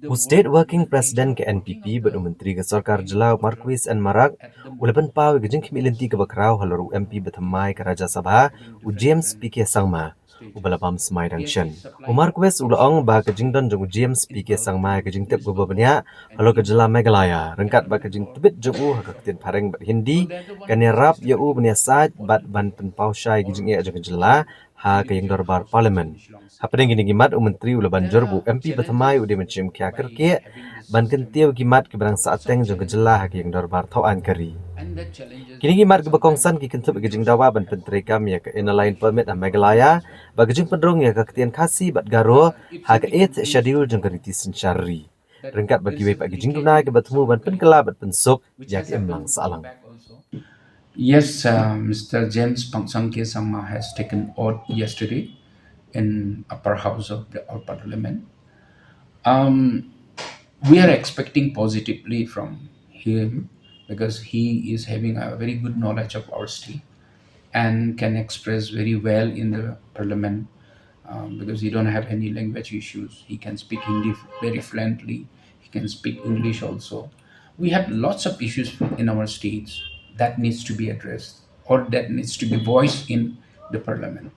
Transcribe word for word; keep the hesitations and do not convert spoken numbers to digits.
U State Working President ka N P P bad u Myntri ka Sorkar Jylla u Marcuise N Marak u la pynpaw ïa ka jingkhmih lynti kaba khraw halor u M P bathymmai ka Rajya Sabha, u James P K Sangma, uba la bam smai dang shen. U Marcuise u la ong ba ka jingdon jong u James P K Sangma ïa ka jingtip kaba bniah halor ka jylla Meghalaya, ryngkat bad ka jingtbit jong u ha ka ktien phareng bad Hindi, kan ïarap ïa u ban ïasaid bad ban pynpaw shai ïa ka jingeh jong ka jylla ha ka ïing dorbar Parliament. Hapdeng kine ki mat, u Myntri u la ban jur ba u M P bathymmai u dei ban shim khia kyrkieh ban kyntiew ïa ki mat kiba dang sahteng jong ka jylla ha ka ïing dorbar thawaiñ ka ri. Kine ki mat kiba kongsan ki kynthup ïa ka jingdawa ban pyntreikam ïa ka Inner Line Permit ha Meghalaya, bad ka jingpynrung ïa ka ktien Khasi bad Garo ha ka Eighth Schedule jong ka riti synshar ri, ryngkat bad kiwei pat ki jingduna kiba thmu ban pynkylla bad pynsuk ïa ka imlang sahlang. Yes, uh, Mister James Pangchang K Sangma has taken oath yesterday in upper house of the, our parliament. Um, we are expecting positively from him because he is having a very good knowledge of our state and can express very well in the parliament, um, because he don't have any language issues. He can speak Hindi very fluently. He can speak English also. We have lots of issues in our states that needs to be addressed or that needs to be voiced in the parliament.